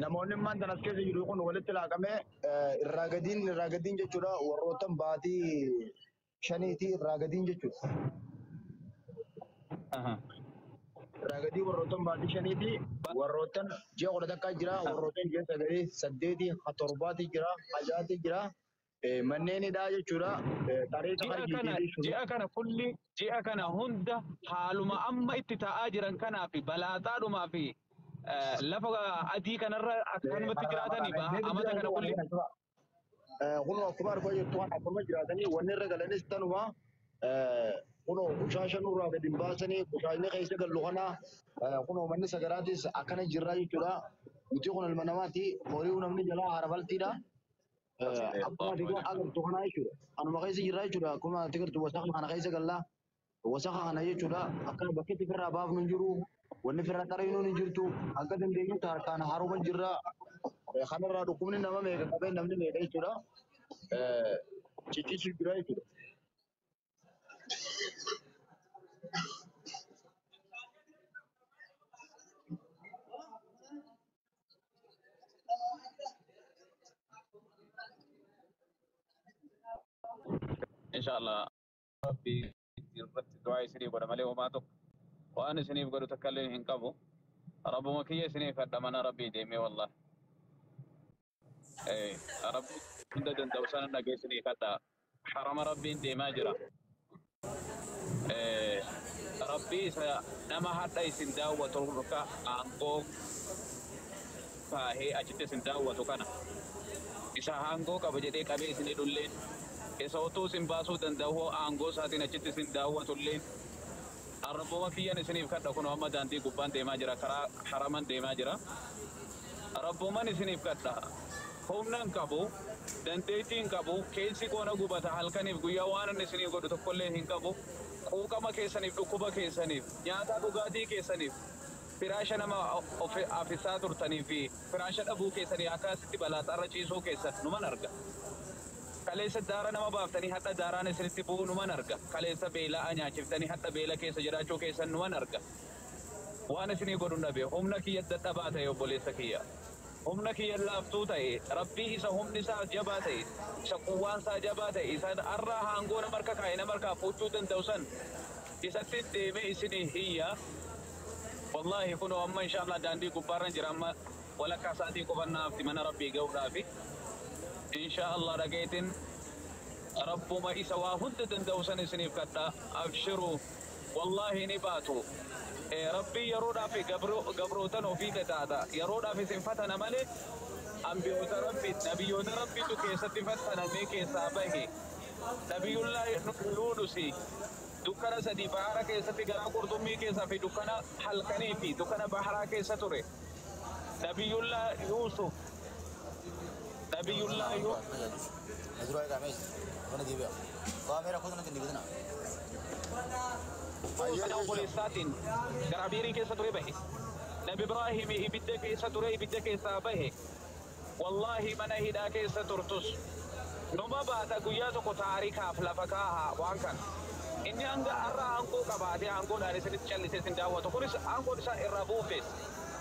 Namoonni ammaan tan as keessa jiru kun walitti laaqamee irraa gadiin jechuudha warroottan baatii shaniiti irraa gadiin jechuudha. Irraa gadii warroottan baatii shaniiti warroottan ji'a 11 jira warroottan ji'a 9 8 7 jira 6 jira manneen hidhaa jechuudha. Ji'a kana kulli ji'a kana hunda haaluma amma itti taa'aa jiran kanaa fi balaaxaadhumaa fi lafa adii kanarra akkanumatti jiraatanii amata kana kulli. Kun akkuma argaa jirtu kan akkuma jiraatanii wanni irra galanis tanuma kunoo qushaasha nurraa gadi hin baasanii qushaashni keessa gallu kana kunoo manni sagaraatis akkana jirraa jechuudha. Nuti kun ilma namaati horii namni jalaa harabaltiidha. Akkuma ati agartu kana jechuudha. Anuma keessa jirraa jechuudha. Akkuma ati agartu wasaka kana keessa gallaa. Wasaka kana jechuudha. Akkana bakkeetti firraa baafnu hin jiru. Wanni firraa xariinuun hin jirtu. Akka dandeenyutti harkaan haruma jirra. Kanarraa dhukkubni nama meeqa qabee namni meeqa jechuudha. Cicciisu jira jechuudha. Inshallah Rabbi irratti du'aa isinii godha malee homaa tokko waan isiniif godhu takka illee hin qabu. Rabbuma kiyya isiniif kadha mana Rabbii deemee wallahi. Rabbi hunda danda'u sana dhagee isinii kadha. Harama Rabbiin deemaa jira. Rabbii isa nama hadha isin daawwatu harka aangoo kaahee achitti isin daawwatu kana. Isa aangoo qaba jedhee qabee isin hidhulleen isa utuu isin baasuu danda'u aangoo isaatiin achitti isin daawwatulleen Rabbuma kiyyan isiniif kadha kun amma daandii gubbaan deemaa jira karaa haraman deemaa jira. Rabbuman isiniif kadha. Humna hin qabu, dandeettii hin qabu, keessi koona gubata halkaniif guyyaa waan inni isiniif godhu tokkollee hin qabu. Quuqama keessaniif, dhukkuba keessaniif, nyaata dhugaatii keessaniif, firaasha nama afisaa turtanii fi firaasha dhabuu keessanii akkasitti balaaxarra ciisuu keessan numan arga. Kaleessa daara nama baaftanii hadha daaraan isinitti bu'uu numan arga. Kaleessa beela'aa nyaachiftanii hadha beela keessa jiraachuu keessan numan arga. Waan isinii godhu dhabe humna kiyya dadhabaa ta'e obboleessa kiyya. Humna kiyya laaftuu ta'e Rabbii isa humni isaa jabaa ta'e isa quwwaan isaa jabaa ta'e isa har'a aangoo nama harka kaa'e nama harkaa fuudhuu danda'u san isatti deemee isinii hiyya. Wallaahi kunoo amma inshallah daandii gubbaarra jira amma walakkaa sa'aatii qofannaaf mana Rabbii ga'uudhaafi. Inshallah dhageetin Rabbuma isa waa hunda danda'u san isiniif kadha abshiru wallaahi ni baatu. Rabbii yeroodhaaf gabrootan ofii qixaaxa yeroodhaaf isin fatana malee ambiyoota Rabbi nabiyyoota Rabbiitu keessatti fattanamee keessaa bahe. Nabiyyullaahi Yuunusi dukkana sadii bahara keessatti garaa qurxummii keessaa fi dukkana halkanii fi dukkana baharaa keessa ture. Nabiyyullaa Yuusuf Nabiyyullaa Obboleessaatiin gara biirii keessa ture bahe. Nabi Ibraahim ibidda keessa ture ibidda keessaa bahe. Wallaahi mana hidhaa keessa turtus. Numa baata guyyaa tokko taarikaaf lafa kaahaa waan kana. Inni hanga har'a aangoo qabaatee aangoodhaan isinitti callisee isin daawwatu. Kunis aangoon isaa irraa buufes.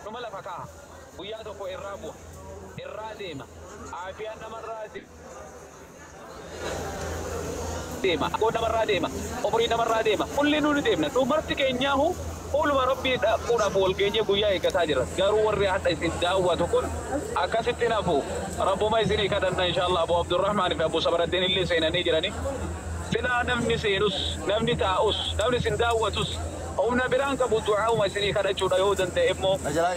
Numa lafa kaaha. Guyyaa tokko irraa bu'a. Irraa deema. Aafiyaan namarraa deema. Aangoon namarraa deema. Umriin namarraa deema. Kulli nuuni deemna. Nu marti keenyaahu fuuluma Rabbii dhaquudhaaf wal geenyee guyyaa eeggataa jira. Garuu warri hadha isin daawwatu kun akkasitti nafu. Rabbuma isinii kadhanna inshallah Abu Abdurrahmaan fi Abu Sabraddiin illee seenanii jirani. Silaa namni seenus, namni taa'us, namni isin daawwatus humna biraan qabu du'aa'uma isinii kadhachuudha yoo danda'e immoo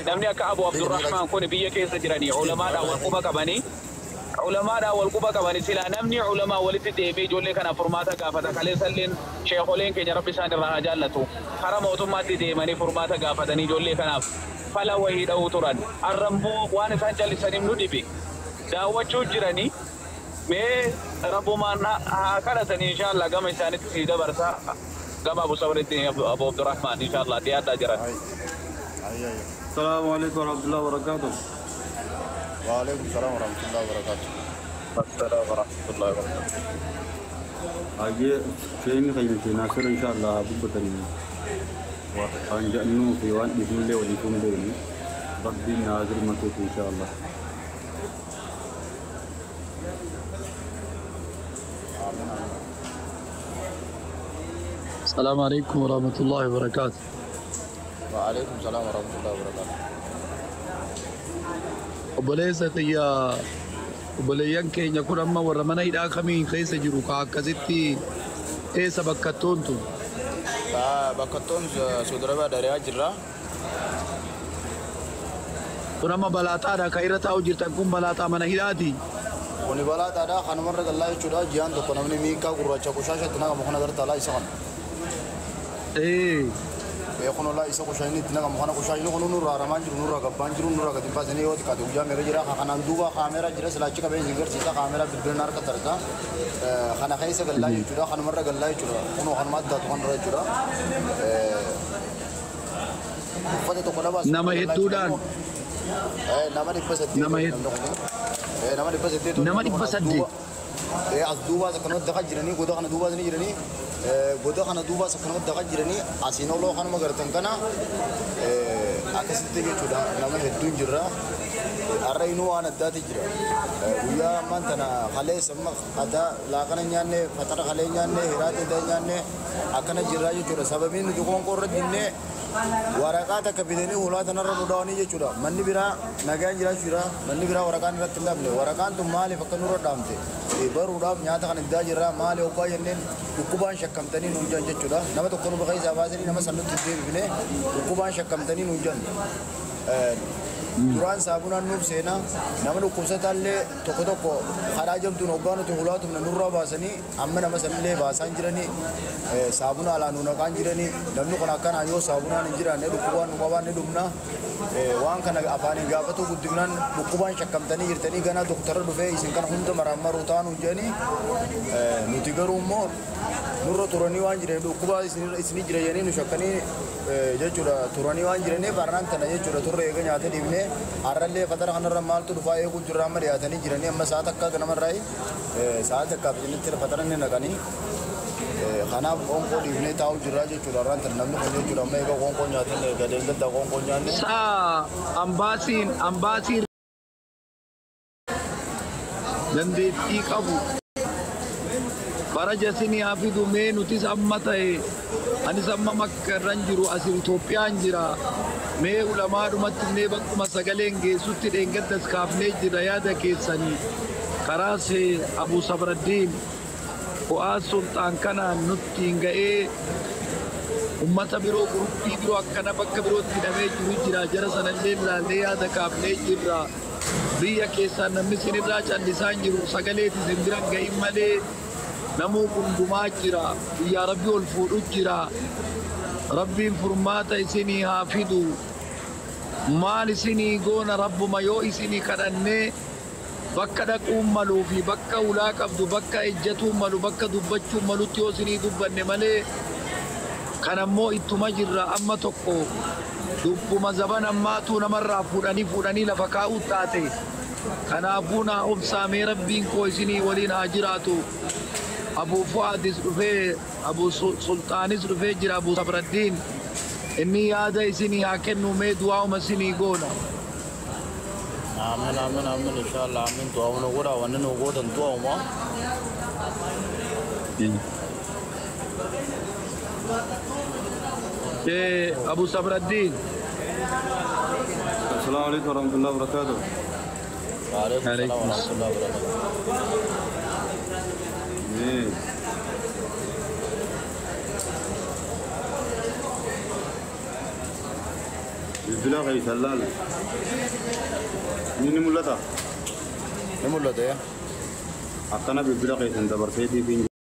namni akka Abu Abdurrahmaan kun biyya keessa jiranii ulamaadhaan wal quba qabanii ulamaadhaan wal quba qabanii silaa namni ulamaa walitti deemee ijoollee kana furmaata gaafata kaleessa illeen sheekoleen keenya Rabbi isaan irraa haa jaallatu karaa mootummaatti deemanii furmaata gaafatanii ijoollee kanaaf fala wayii dha'uu turan har'a immoo waan isaan callisaniif nu dhibe daawwachuu jiranii mee Rabbumaan haa kadhatanii inshallah gama isaanitti sii dabarsa gama Abu Sabriddiin Abu Abdurrahmaan inshallah dhiyaadhaa jiran. السلام عليكم ورحمة الله وبركاته. وعليكم السلام ورحمة الله وبركاته. السلام ورحمة الله وبركاته. أجي شيء خيمتي ناصر إن شاء الله دبتني وأن جأنو في وان بسم الله وليكم بيني. Rabbiin naa dirmatuuf insha Allah. السلام عليكم ورحمة الله وبركاته. وعليكم السلام ورحمة الله وبركاته. Obboleessa kiyya, obboleeyyan keenya kun amma warra mana hidhaa kamiin keessa jiru ka akkasitti eessa bakkattoon tun? Bakkattoon Saudi Arabiyaa dariyaa jirra. Kun amma balaaxaadha ka irra taa'u jirtan kun balaaxaa mana hidhaati. Kuni balaaxaadha kanumarra gallaa jechuudha. Ji'aan tokko namni miikaa gurraacha qushaashatti naqamu kana garta alaa isa kana. Ee. Kun olaa isa qushaashni itti naqamu kana qushaashni kun nurraa haramaan jiru nurraa gabbaan jiru nurraa gadi baasanii yoo xiqqaate guyyaa meeqa jira kanaan duuba kaameeraa jira silaachi qabee isin garsiisa kaameeraa bilbilan harka tarkaa kana keessa gallaa jechuudha kanumarra gallaa jechuudha kunoo kanuma addaatu kanarra jechuudha. Uffata tokko dhabaas. Nama hedduudhaan. Nama 800. Nama hedduu. Nama 800. Nama 800. As duubaas akkanumatti dakaa jiranii goda kana duubaas ni jiranii goda kana duubaas akkanumatti dakaa jiranii asiin oloo kanuma gartan kana akkasitti jechuudha nama hedduun jirra. Har'a inuu waan addaati jira. Guyyaa ammaan tana kaleessa amma adaa laaqana nyaanne fatara kalee nyaanne hiraata idaa nyaanne akkana jirra jechuudha. Sababiin nuti qoonqoo irra dinnee waraqaa takka bitanii hulaa tanarra nu dhaawanii jechuudha. Manni biraa nagaan jiraachuu jira. Manni biraa waraqaan irratti hin dhaabne. Waraqaan tun maaliif akka nurra dhaamte baruudhaaf nyaata kana diddaa jirra maali hoggaa jenneen dhukkubaan shakkamtanii nuun jedhan jechuudha. Nama tokko nu bakka isaa baasanii nama san nutti hin deebifne dhukkubaan shakkamtanii nuun jedhan. Duraan saabunaan nuuf seenaa nama dhukkubsataallee tokko tokko karaa jamtuun hoggaa nuti hulaa tumna nurraa baasanii amma nama sanillee baasaan jiranii saabuna alaa nu naqaan jiranii namni kun akkanaa yoo saabunaan hin jiraanne dhukkubaan nu qabaan ni dhumna waan kana afaaniin gaafatu guddifnaan dhukkubaan shakkamtanii jirtanii ganaa doktara dhufee isin kana hunda maraammaruu taanu jedhanii nuti garuu immoo nurra turanii waan jiraniif dhukkubaa isinii jira jedhanii nu shakkanii jechuudha turanii waan jiraniif har'aan tana jechuudha turre eega nyaata dhiibnee har'allee fatara kanarra maaltu dhufaa eeguu jirra amma dhiyaatanii jiranii amma sa'a takka ganamarraa sa'a takkaaf jennatti fatara inni naqanii kanaaf qoonqoo dhiibnee taa'u jirra jechuudha har'aan tana namni kun jechuudha amma eega qoonqoo nyaatan gadeen gaddaa qoonqoo nyaanne. Saa ambaasiin dandeettii qabu faraja isinii haa fidu mee nutis amma ta'e anis amma makka irran jiru as Itoophiyaan jira mee ulamaadhumatti illee bakkuma sagaleen geessutti dheengaddas kaafnee jira yaada keessanii karaa see Abu Sabraddiin Fu'aad Sultaan kanaan nutti hin ga'ee ummata biroo guruppii biroo akkana bakka birootti hidhamee jiru jira jara sanallee ilaallee yaada kaafnee jirra biyya keessaa namni isinirraa callisaa hin jiru sagaleeti isin bira hin ga'in malee namuu gungumaa jira biyyaa rabbi ol fuudhu jira rabbiin furmaata isinii haa fidu maal isinii goona rabbuma yoo isinii kadhannee bakka dhaquun maluu fi bakka ulaa qabdu bakka ejjatuun malu bakka dubbachuun malutti yoo isinii dubbanne malee kanammoo ittuma jirra amma tokko dubbuma zaban ammaatu namarraa fuudhanii fuudhanii lafa kaa'uu taate kanaafuu naa obsaamee rabbiin koo isinii waliin haa jiraatu. Abu Fu'aadis dhufee Abu Sultaanis dhufee jira Abu Sabraddiin inni yaada isinii haa kennu mee du'aa'uma isinii goona. Amin amin amin inshallah amin du'a nu godha wanni nu gootan du'auma. Abu Sabraddiin. السلام عليكم ورحمة الله وبركاته. وعليكم السلام ورحمة الله وبركاته. إيه. Bilbila keessa laal. Ni mul'ata. Ni mul'ata yaa. Akkana bilbila keessan dabarseetii fi